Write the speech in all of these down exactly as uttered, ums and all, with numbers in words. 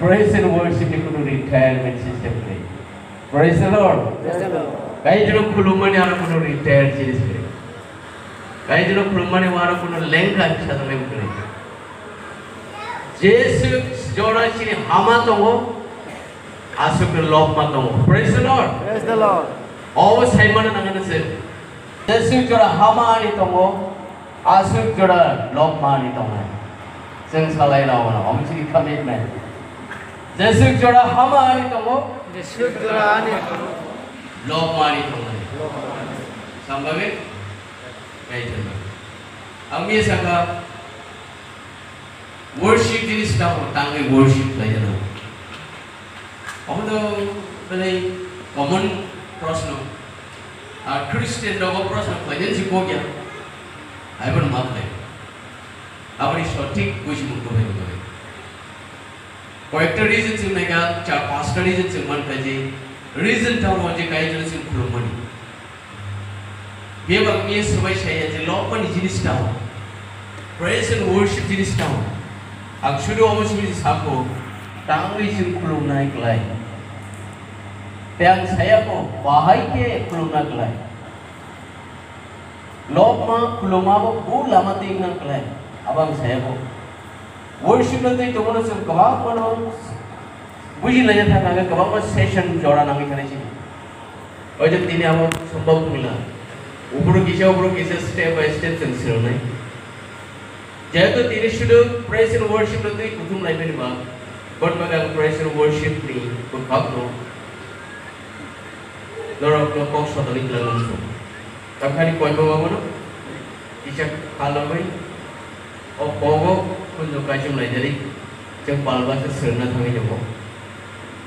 Praise and worship ni kunu retirement system kwrwi. Praise the Lord. Praise the Lord. Kaitorno khulummani aro kunu retired jinis kwrwi. Kaitorno khulummani aro kunu lengkha sajaknai kwrwi. Jeswk jora chini hama tongo, aswk lobma tongo. Praise the Lord. Praise the Lord. Obo saimano nangani se. Jeswk jora hama ani tongo, aswk jora lobma ani tongo. Chwng salai rw mano, omo chini commitment. Jeswk jora hama ani tongo, Jeswk jora ani lobma ani tongo. Sambabe? Kaitorno. Ang mia saka, worship jinis tamo tangwi worship khlaijana. Omo to belai common proshno. Ar Christian rogo proshno khlaijani si kok ya. Aibo ma khlai. Aboni sothik buji mung to bai. Koyekta reason chwng naikha, char pasta reason chwng mankha je, reason tamo je Kaitorno chwng khulummani. Bebak ni swbai saya je lobmani jinis tamo. Praise and worship jinis tamo. Ang sudu omo simi sako, tangwi chwng khulumnai klai. Te ang saya ko, bahai khe khulumna klai. Lobma khulumma bo bu lama twi wngna klai. Abo ang saya bo. Worship no twi tongmano chwng kwbang mano buji laina thangna hwnkhe kwbangma session jora nangwi thani sini. Hoito tini abo sombhob wngla. Uphuru kisa, uphuru kisa, step by step chwng swrwngnai. Jehetu tini sudu praise and worship no twi kuthum lai phani ba, bon baga praise and worship ni bwkhak no norok no kok sotoni kwlangma song. Tamkhani koiba babono kisa khalogwi o kogo khunju kaichum laijari chwng palba se swrwngna thangwi tongo.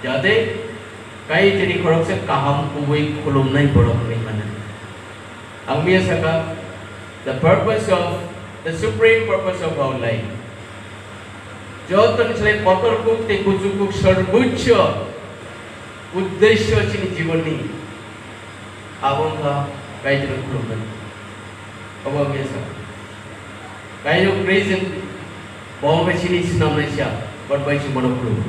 Jate Kaitorni khoroksa kaham kubui khulumnai borok wngwi mano. Ang miya saka, the purpose of, the supreme purpose of our life. Joto ni slai kotor kuk tei kuchuk kuk sorboccho uddesyo chini jibonni. Abo wngkha Kaitorno khulumnani. Obo wngya sa. Kaitor present, bo wngkha chini snamnaisa, but bai chwng bono khulumo.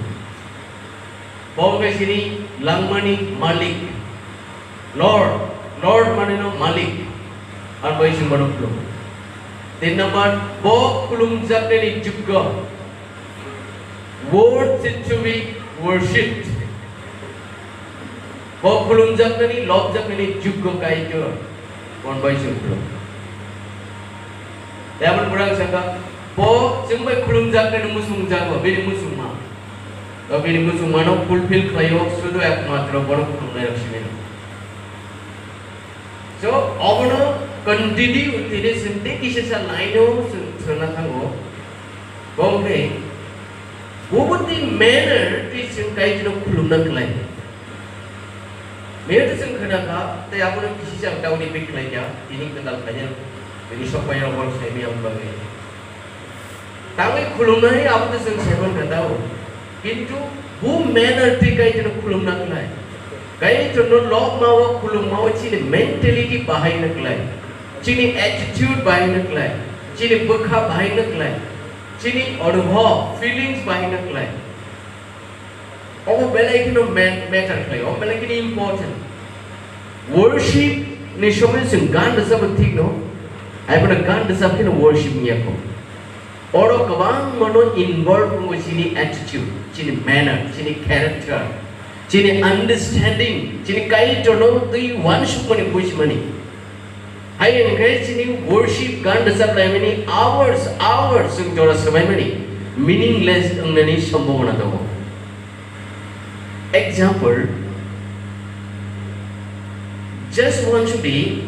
Bo wngkha chini langmani malik. Lord, Lord mane no malik. Ar bai chwng bono khulumo. Tin number, bo khulumjaknani juggo. Worthy to be worshipped. Bo khulumjaknani, lobjaknani juggo Kaitor. Bon bai chwng khulum. Tei aboni pore ang sakha, bo chwng bai khulumjaknani muchungjago, bini muchungma. To bini muchungmano fulfill khlaio, sudu ekmatro bono khulumnairok simi. So, obono continue tini sinte kisa sa line-o chwng swrwngna thango. Bo wngkhe, bubuni manner twi chwng Kaitorno khulumna khlai. Miyat chwng khna kha, tei abono kisi chang dauni bik khlai kha, tini kwtal khaina, tini sok pairok bol sai miyam bagwi. Tangwi khulumnai abo to chwng saiman kha tao. Kintu bo manner twi Kaitorno khulumna khlai. Kaitorno lobma o khulumma o chini mentality bahaina khlai. Chini attitude bahaina khlai. Chini bwkha bahaina khlai. Chini onubhob, feelings bahaina khlai. Obo belai kheno ma-, matter khlai, obo belai kheno important. Worship ni somoi chwng gan rwchapbo thik no, aibono gan rwchap kheno worship wngya kho. Oro kwbangma no involve wngo chini attitude, chini manner, chini character, chini understanding, chini Kaitorno twi uansukmani, bujimani. Hai hwnkhe chini worship gan rwchaplaimani hours, hours chwng jora swbaimani meaningless wngnani sombhabona tongo. Example, just want to be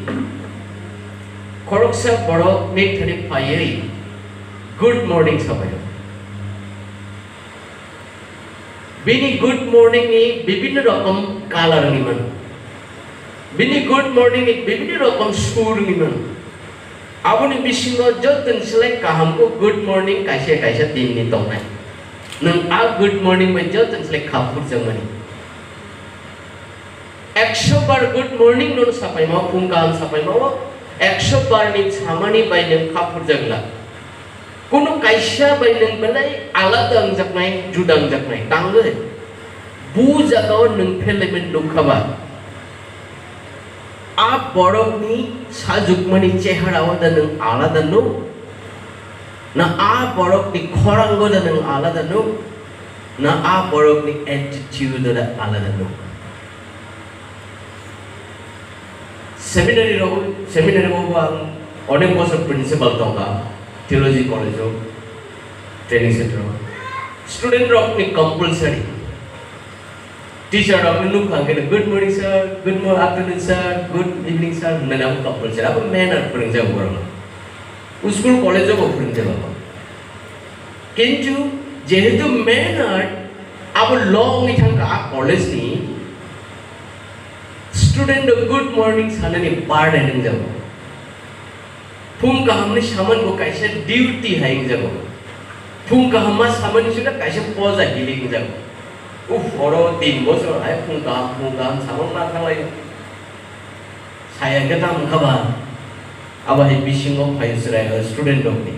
khoroksa borok ni thani phaiwi good morning sabaio. Bini good morning ni bibhinno rokom color wngwi mano. Bini good morning ni bibhinno rokom sur wngwi mano. Aboni bisingo jotoni slai kaham khe good morning kaisa kaisa din ni tongnai. Nwng a good morning bai jotoni slai kha phurjakmani. Ekso bar good morning no sapaima, phung kaham sapaima o ekso bar ni samani bai nwng kha phurjak glak. Kuno kaisa bai nwng belai alada wngjaknai, juda wngjaknai tangwi. Bu jagao nwng phelaimani nukha ba, a borokni sajwkmani cheharao da nwng alada nuk, na a borokni khorango da nwng alada nuk, na a borokni attitude da alada nuk. Seminary rok, seminary o bo ang onek bosor principal tongkha, theology college o, training center o. Student rok ni compulsory. Teacher rok ni nukha khe, "Good morning sir, good mo-, afternoon sir, good evening sir," hinmani abo compulsory. Abo manner phwrwngjak borok. School college o bo phwrwngjak abo. Kintu jehetu manner abo law wngwi thangkha a college ni, student no good morning sanani burden wngjago. Phung kahamni samani bo kaisa duty hai wngjago. Phung kaham ma samani sida kaisa poja hili wngjago. Uf, oro tin bosor hai phung kaham, phung kaham samani ma thanglai. Saya khe tamo wngkha ba? Abo hai bisingo phai chwrai, student rokni.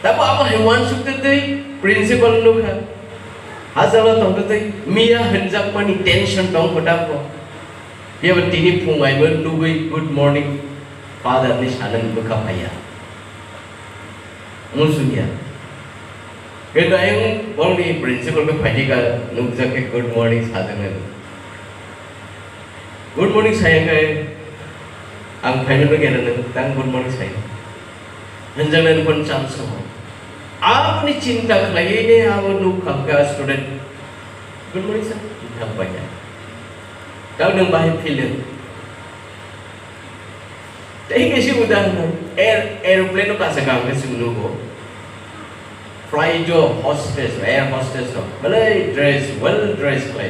Tamo abo hai uansuk twi twi principal nukha. Hachalo tongtwi twi miya hwnjakmani tension tong kwtal ko. Phiya ba tini phung aimo nugwi good morning father ni sanani bwkha phaiya. Muchungya. Khe ayang borokni principal khe phaidi ka nukjak khe good morning sajaknai. Good morning saya khe ang phaimano gena nang tang good morning saya. Hwnjaknai phone chance o. Aboni chinta khlaiwi ne abo nuk khamkha student. Good morning sir. Thang paikha. Tang nang bahai philin. Tei kaisa udahoron, air-, aeroplane o kasa kaham khe chwng nugo. Flight o hostess, air hostess rok belai dress, well dress khlai.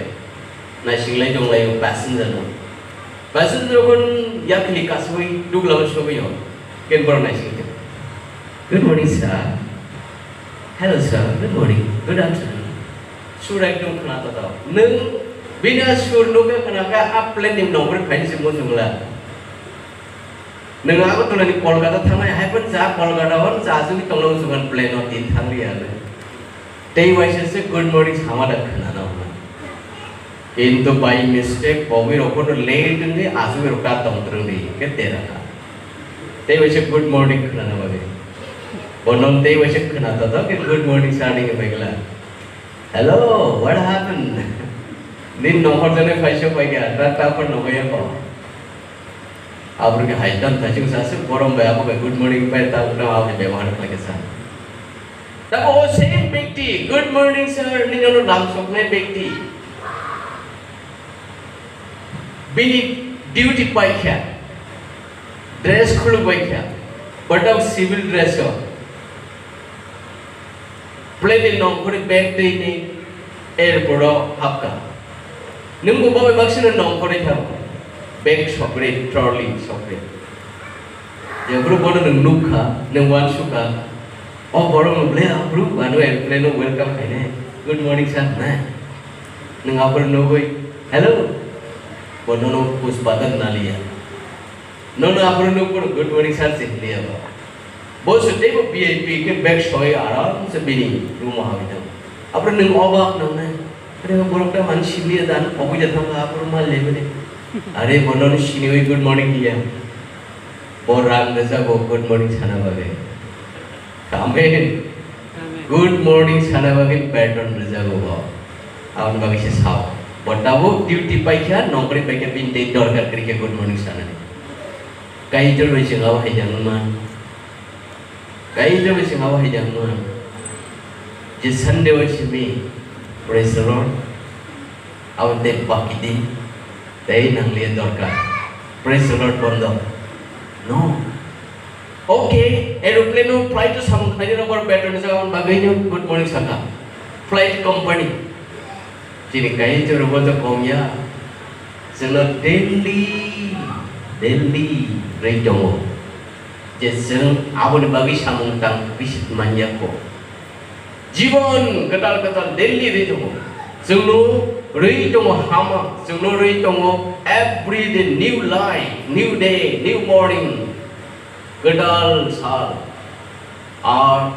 Naisinglai tonglaio passenger rok. Passenger rok yakli kasui dugla o sogwi o. Ken borok naising tong. "Good morning, sir." "Hello, sir. Good morning. Good afternoon." Sur ekdom khna toto. Nwng bini sur nukha khna khe a plane ni nongkhor phaini se muchungla. Nwng Agartala ni Kolkata thangnai, hai phano cha Kolkata o cha asugwi tongna muchungkha plane o tin thang liya le. Tei waisa se good morning sama da khna na hwnna. Kintu by mistake bogwi rok phano late wngwi asugwi rok ta tong twrwng di, khe tera kha. Tei waisa good morning khna na bagwi. Bono tei waisa khna ta do, khe good morning sir ni hwnwi kla. "Hello, what happened?" Nini nongkhor jone phaisa paikha, ta ta phano nongya ko. Aboni hai tan thachung sa se borom bai abo bai good morning bai ta uta abo bai bebhar khlai khe sa. Tamo o same bekti, "Good morning sir," nini ono lam soknai bekti. Bini duty paikha, dress khuluk baikha, but o civil dress o. Plane ni nongkhorwi bag twi ni airport o hapkha. Nwng bo bai baksa no nongkhorwi thango. Bag sokri, trolley sokri. Jephuru bono nwng nukkha, nwng uansukha. O borok no ble aphuru ano airplane o welcome khainai. "Good morning sir," hinai. Nwng aphuru nugwi, "Hello." Bo nono puspata naliya. Nono aphuru nukphuru good morning sir se hinliya ba. Bo se teibo V I P khe bag soi aram se bini room o habwi thango. Aphuru nwng obak nangnai. Are borok ta mani simi dan obwi da thangkha aphuru mal lebani. Are bo nono siniwi good morning hiya. Bo rang rwjago good morning sana bagwi. Amen. Amen. Good morning sana bagwi patron rwjago bo. Aboni bagwi se sao. Bo tabuk duty paikha, nokri paikha, bini tei dorkar kwrwikha good morning sanani. Kaitor bai chwng abo hai jangma. Kaitor bai chwng abo hai jangma. Je Sunday o simi, praise the Lord. Aboni tei baki di. Tei nangliya dorkar. Praise the Lord bondo. No. Okay, aeroplane o flight o samung khlainai rok patron ni jaga bagwi no good morning saka. Flight company. Chini kai choro bo to kom ya. Chwngno daily, daily rwi tongo. Je chwng aboni bagwi samung tang bisi manya kho. Jibon kwtal kwtal daily rwi tongo. Chwngno rwi tongo hama, chwngno rwi tongo every day new life, new day, new morning. Kwtal sal. Ar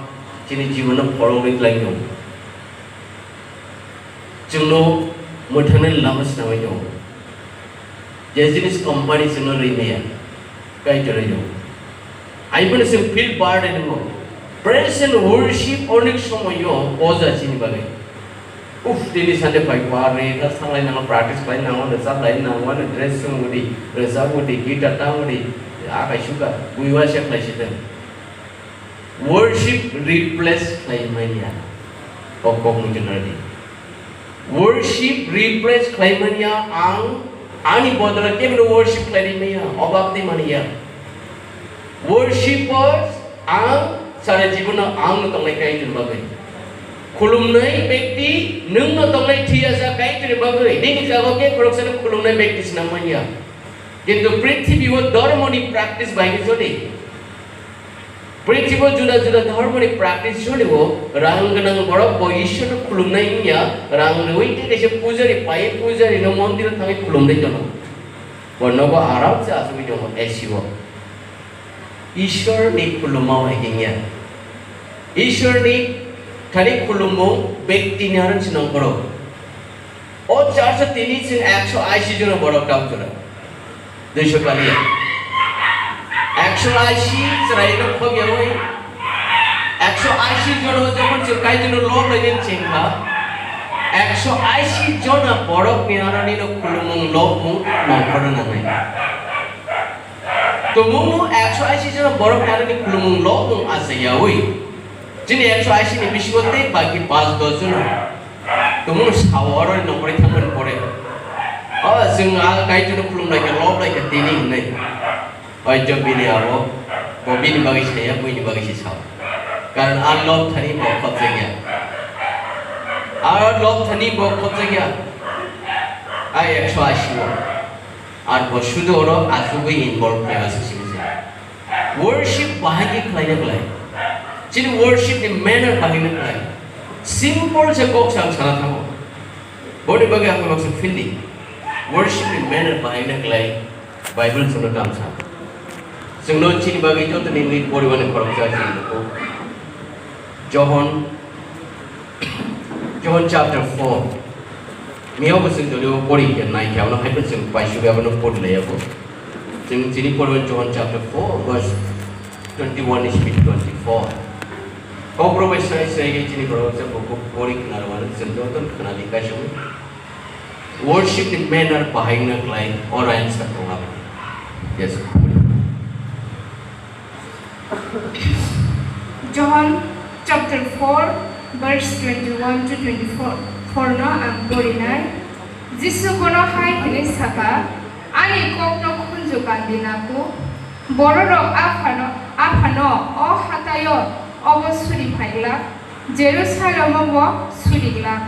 Chini jibono phorogwi khlai tongo. Chwngno mwthangni lama swnamwi tongo. Je jinis company chwngno rwi maya, Kaitor rwi tongo. Aibono chwng feel burden wngo. Praise and worship onek somoyo poja chini bagwi. Uf, tini Sunday phai pari, ta sanglai nango, practice khlai nango, rwchap lai nango, ano dress chwng udi, rwchap udi, guitar tang udi, akai suka, buiwa se khlai sideng. Worship replace khlai manya. Kok kok mungkin ready. Worship replace khlai manya ang ani bodol kemno worship khlai manya. Obak di manya. Worshippers ang sara jibono ang no tongnai Kaitor bagwi. Khulumnai bekti nwng no tongnai thiyasa Kaitor bagwi. Nini jago ke khoroksa no khulumnai bekti swnam manya. Kintu prithibi o dhormo ni practice bai ni jodi. Prithibo juda juda dhormoni practice cholibo, rang gwnang borok bo Ishwarno khulumnai wngya, rang rwui tei kaisa pujari pai, pujari no mondirno thangwi khulumnai tono. Bo nogo aram se achugwi tongo A C o. Ishwarni khulumma hai khe wngya. Ishwarni thani khulumung bektini aro se nongkhoro. O church o tini chwng ekso ashi jona borok tang tongo. Duiso kaliya. Ekso ashi chwraino khobyawi, ekso ashi jona jokhon chwng Kaitorno lob lainani chengkha, ekso ashi jona borokni aro nino khulumung lobmung nongkhorna nangnai. Tumungno ekso ashi jona borok narwkni khulumung lobmung achayawi. Chini ekso ashi ni bisingo tei baki panch dos jona tumungno sao oro ni nongkhorwi thangmani pore. O chwng a Kaitorno khulumlaikha, loblaikha tini hinwi. Hoito bini abo, bo bini bagwi saya, buini bagwi se sao. Karon a lob thani bo khobjakya. A lob thani bo khobjakya. A ekso ashi o. Ar bo sudu oro achugwi involve khlai aswk simi se. Worship bahai khe khlaina khlai. Chini worship ni manner bahai khe khlai. Simple se kok sa ang sana thango. Boni bagwi ang baksa feeling. Worship ni manner bahai khe khlai. Bible chwngno tamo sa. Chwngno chini bagwi joto ni wngwi poriwani khoroksa chini nugo. John John chapter four. Miyao bo chwng jodi o pori khe nai khe abono hai phano chwng paisugwi abono pori lai ya bo. Chwng chini pori o John chapter four verse twenty-one ni simi twenty-four. Kokborok bai sai sai khe chini borok se bo pori khna rwmani chwng joto khna di kaisa. Worship ni manner bahai wngna khlai oro answer tong labai. Yes. John chapter four, verse twenty-one to twenty-four, four no ang porinai. Jisu bono hai hwnwi saka, "Ani kokno khunju kandi naku, bororok aphano, aphano o hataio obo suri phaiglak, Jerusalemo bo suriglak."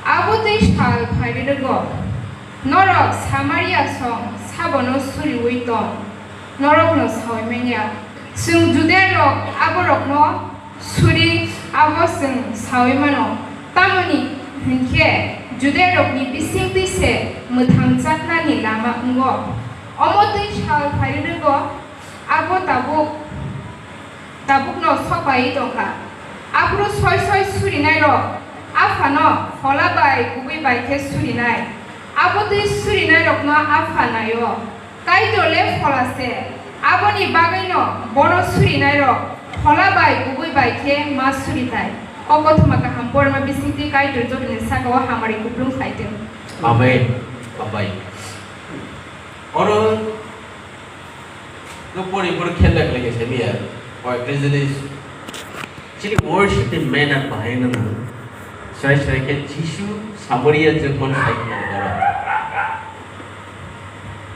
Abo twi sal phai rwgo, norok Samaria song sabono suriui tong, norokno saui manya. Chwng Judearok aborokno suri, abo chwng saui mano, tamoni hwn khe Judearokni bising twi se mwthangjaknani lama wngo. Omo twi sal phai rwgo, abo tabuk tabukno sok bai tongkha. Aphuru soi soi surinairok aphano phola bai kubui bai khe surinai. Abo twi surinairokno apha nai-o. Kaitor le phola se, aboni bagwino bono surinairok phola bai kubui bai khe ma suritai. O kothoma kaham porma bisingtwi Kaitor jotoni saka-o hamari kuplung khlai thung. Amen. Amen. Oro no pori pori khel dak lagi semiya. Koi prejudice. Chini worship ni manner bahai no nang. Sai sai khe Jisu Samaria jokon sai khe oro.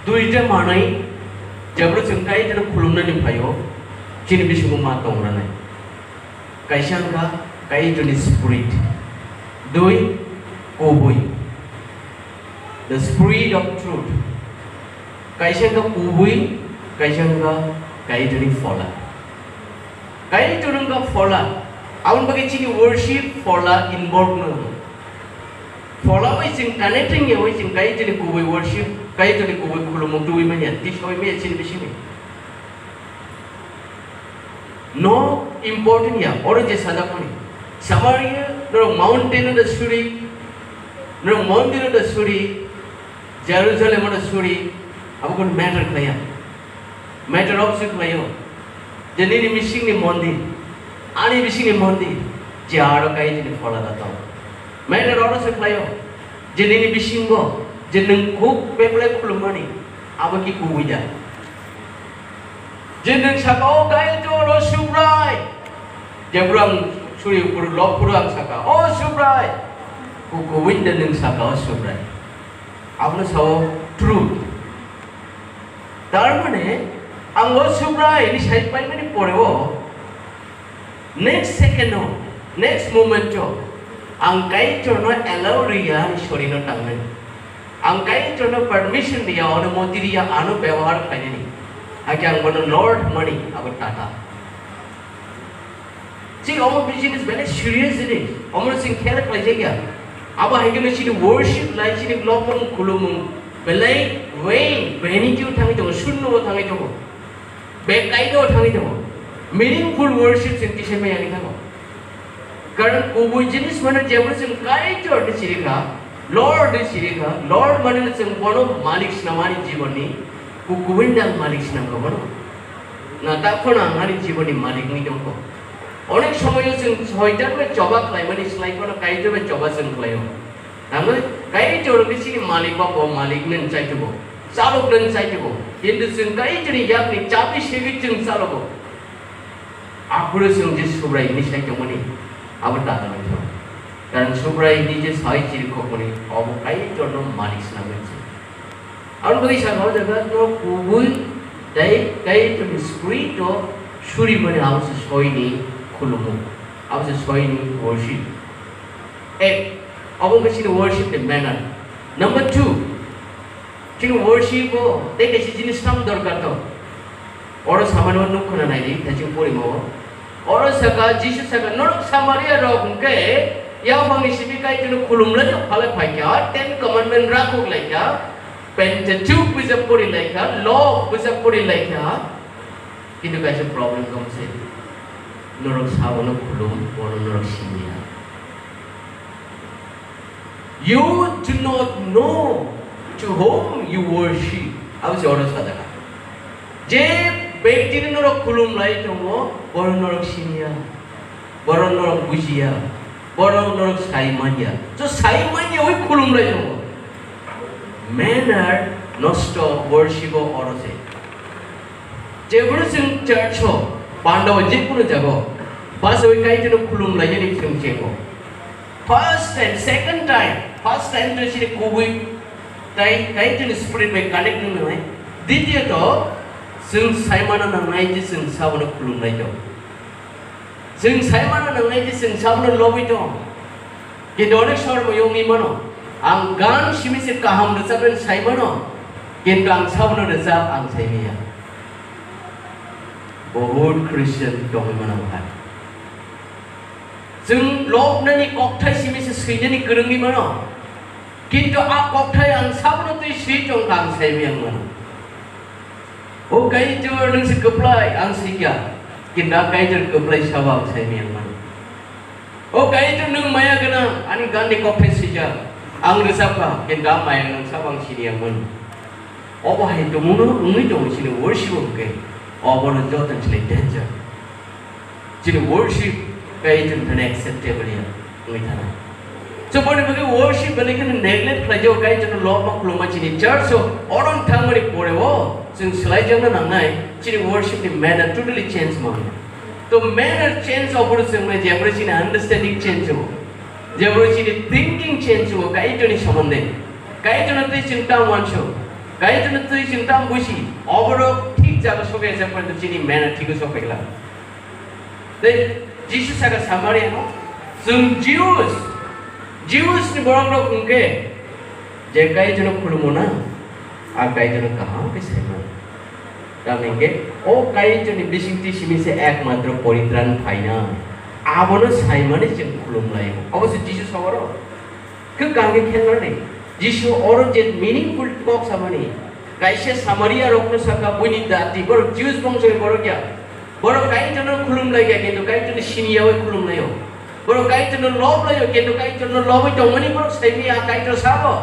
Duita manai jabra chwng Kaitorno khulumnani phaio chini bisingo ma tong ranai. Kaisa wngkha Kaitorni Spirit. Dui, kubui. The Spirit of Truth. Kaisa wngkha kubui, kaisa wngkha Kaitorni phola. Kaitor wngkha phola. Aboni bagwi chini worship phola involve no. Phola bai chwng connecting ya bai chwng Kaitorni kubui worship, Kaitorni kubui khulumung tubui manya, tisoi manya chini bisingni. No important ya, oro je sajakmani. Samaria, norok mountain o da suri, norok mondir o da suri, Jerusalem o da suri, abo kono matter khlaiya. Matter of se khlaio. Je nini bisingni mondir, ani bisingni mondir, je aro kai tini phola da tong. Matter oro se khlaio. Je nini bisingo, je nwng kuk beblai khulumani, abo ki kubui da. Je nwng saka o Kaitor o Subrai. Jephuru ang suri phuru lok phuru ang saka, "O Subrai." Ku-, kubui da nwng saka, "O Subrai." Abono sao truth. Tar mane, ang "O Subrai" ni sai paimani pore o, next second o, next moment o, ang Kaitor no allow riya ani sori no tangnai. Ang Kaitor no permission riya, onumoti riya, ano byabohar khlainani. Hakhe ang bono Lord hwnmani, abo tata. Chini omo business belai serious jinis. Omo chwng khela khlaijakya. Abo hai kheno chini worship lai, chini lobmung khulumung belai vain, vanity o thangwi tongo, shunno o thangwi tongo. Bekaino thangwi tongo. Meaningful worship chwng kisa maya wngwi thango. Karon kubui jinis mano jebro chwng Kaitor ni chirikha, Lord ni chirikha, Lord mane chwng bono malik swnamani jiboni, ku-, kubui nang malik swnamkha bono. Na ta khona ang ani jiboni malik wngwi tongkho. Onek somoyo chwng soitan bai choba khlaimani slai bono Kaitor bai choba chwng khlaio. Tangwi Kaitor bisi malik ba bo malik nen chaithugo. Chalok nen chaithugo. Kintu chwng Kaitorni yakni chabi segwi chwng chalogo. Aphuru chwng je Subrai ni sai tongmani abo ta tongwi thang. Karon Subrai ni je sai chiri khokmani abo Kaitorno malik swnamwi se. Aboni bagwi sakha o jaga no kubui tei Kaitorni spirit o surimani abo se soini khulumu. Abo se soini worship. Ek, obo wngkha chini worship ni manner. Number two, chini worship o tei kaisa jinis sam dorkar tong. Oro samani o nuk khna nai di, taichung porima o. Oro saka, Jisu saka, "Norok Samaria rok hwnkhe yaphangni simi Kaitorno khulum lai phalai phaikha, Ten Commandment rakhok laikha, Pentateuch bijap pori laikha, Law bijap pori laikha." Kintu kaisa problem tong se. Norok sabono khulum, bono norok siniya. You do not know to whom you worship. Abo se oro sajak. Je bektino norok khulum lai tongo, bono norok siniya. Bono norok bujiya. Bono norok sai manya. So sai manya oi khulum lai tongo. Manner nosto worship o oro se. Jeboro chwng church o, panda o, jekunu jaga o, bus bai Kaitorno khulum lainani chwng chengo. First time, second time, first time to chini kubui tai Kaitorni spirit bai connect wng nai. Ditiyot, chwng saimano nangnai je chwng sabono khulum lai tong. Chwng saimano nangnai je chwng sabono lobwi tong. Kintu onek somoi wngwi mano, ang gan simi se kaham rwchapnani sai mano, kintu ang sabono rwchap ang sai manya. Bahut Christian tongwi mano hai. Chwng lobnani kokthai simi se swinani kwrwngwi mano, kintu a kokthai ang sabono twi swi tongkha ang sai manya wng mano. O Kaitor, nwng se kwplai, ang sikya. Kintu a Kaitor kwplai sabo ang sai manya wng mano. O Kaitor, nwng maya gwnang, ani ganni kokthai swijak. Ang rwchapkha, kintu a maya gwnang sabo ang siniya wng mano. Obo hai tongmungno wngwi tongo chini worship o hwnkhe. Obono joto chini danger. Chini worship Kaitor thani acceptable ya wngwi thana. So, boni bagwi worship belai kheno neglect khlai jao, Kaitorno lobma khuluma chini church o oron thangmani pore o chwng swlaijakna nangnai, chini worship ni manner totally change mangnai. To manner change ophuru chwng nai jeboro chini understanding change o, jeboro chini thinking change o Kaitorni somonde. Kaitorno twi chwng tamo uansuk, Kaitorno twi chwng tamo busi, oborok thik jaga sokya jak phaikhe chini manner thik o sok phaikla. Tei Jisu saka Samaria no, chwng Jews, Jews ni borok rok hwnkhe je Kaitorno khulumo na, a Kaitorno kaham khe saimano. Tamni hwnkhe o Kaitorni bisingtwi simi se ekmatro poritran phaina, abono saimani chwng khulum laio. Obo se Jisu saboro. Khe kaham khe khenmani, Jisu oro je meaningful kok samani, kaisa Samaria rokno saka, buini dati, borok Jews bongso ni borok ya. Borok Kaitorno khulumlai kha, kintu Kaitorno siniyawi khulumlaio. Borok Kaitorno loblaio, kintu Kaitorno lobwi tongmani borok saimanya Kaitor sabo.